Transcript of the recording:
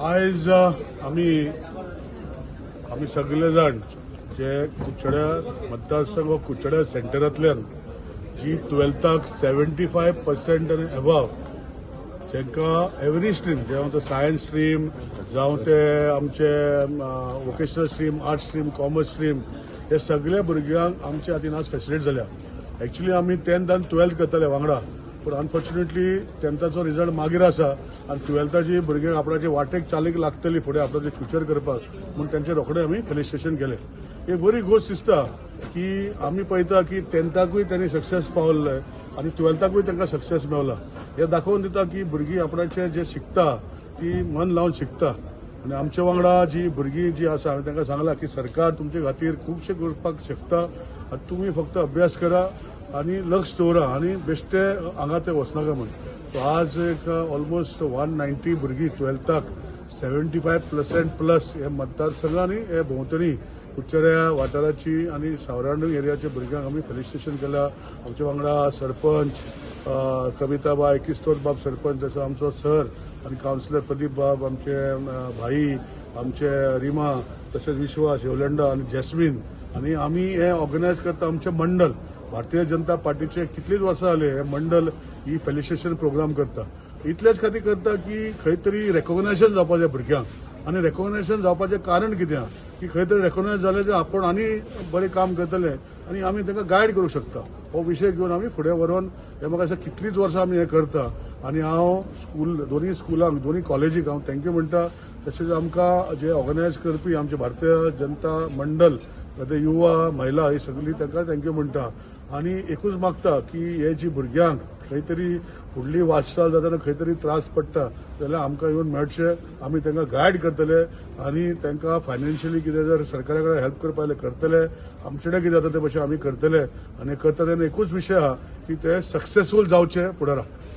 आयज आमी आमी सगळे जाण जे कुडचड्या मतदारसंघ व कुडचड्या सेंटरांतल्यान जी ट्वेल्थाक 75% आनी एबाव तांकां एवरी स्ट्रीम, जावं ते सायन्स स्ट्रीम, जावं ते आमचे vocational stream, arts stream, commerce stream, हे सगळे भुरग्यांक आमच्या हातीन आज फेसिलिटेट जाल्या. एक्चुली आमी टेन्थ आनी ट्वेल्थ करतले वांगडा, पूण अनफॉर्च्युनेटली टेन्थाचो रिजल्ट मागीर आसा आनी ट्वेल्थाची भुरग्यांक आपणाचे वाटेक चालीक लागतली फुडें आपणाचें फ्युचर करपाक म्हूण तेंचे रोखडे आमी फेलिसिटेशन केलें. एक बरी गोश्ट दिसता की आमी पळयता की टेन्थाकूय तांणी सक्सेस पावल्ले आनी ट्वेल्थाकूय तांकां सक्सेस मेवला. हें दाखोवन दिता की भुरगीं आपणाचें जें शिकता ती मन लावन शिकता. आनी आमच्या वांगडा जी भुरगीं जी आसा, हांवें तांकां सांगलां की सरकार तुमचे खातीर खुबशें करपाक शकता आनी तुमी फक्त अभ्यास करा आनी लक्ष दवरा आनी बेश्टे हांगा ते वचनाका म्हूण. सो आज एक ऑलमोस्ट 190 भुरगीं ट्वेल्थाक 75% प्लस हे मतदारसंघ आनी हे भोंवतणी कुडचड्या वाठाराची आनी सरावंडींग एरियाच्या भुरग्यांक आमी फेलिसिटेशन केला. आमच्या वांगडा सरपंच कविताबाय, किस्तोद बाब सरपंच, तसो आमचो सर आनी कावन्सिलर प्रदीप बाब, आमचे भाई, आमचे रिमा, तशेंच विश्वास येवलंडा आनी जॅस्मीन. आनी आमी हे ऑर्गनायज करता आमचें मंडल, भारतीय जनता पार्टीचे कितलींच वर्सां जाली हे मंडल ही फेलिसिटेशन प्रोग्राम करता. इतलेच खातीर करता की खंय तरी रेकॉग्नायझेशन जावपाचें भुरग्यांक. आनी रेकॉग्नायझेशन जावपाचें कारण कितें आहा की खंय तरी रेकॉग्नायज जालें जाल्यार आपूण आनी बरें काम करतले आनी आमी तांकां गायड करूंक शकता. हो विशय घेवन आमी फुडें व्हरोन हे म्हाका दिसता कितलींच वर्सां आमी हें करता. आनी हांव स्कूल, दोनूय स्कुलांक, दोनूय कॉलेजीक हांव thank you म्हणटा. तशेंच आमकां जे ऑर्गनायज करपी आमचे भारतीय जनता मंडल, ते युवा, महिला, ही सगळी तांकां thank you म्हणटा. आनी एकूच मागता की हे जी भुरग्यांक खंय तरी फुडली वाटचाल जातना खंय तरी त्रास पडटा जाल्यार आमकां येवन मेळचे, आमी तांकां गायड करतले आनी तांकां फायनान्शियली कितें जर सरकारा कडेन हेल्प करपा जाल्यार करतले. आमचे कडेन कितें जाता ते भशेन आमी करतले. आनी करता तेन्ना एकूच विशय आहा की ते सक्सेसफूल जावचे फुडाराक.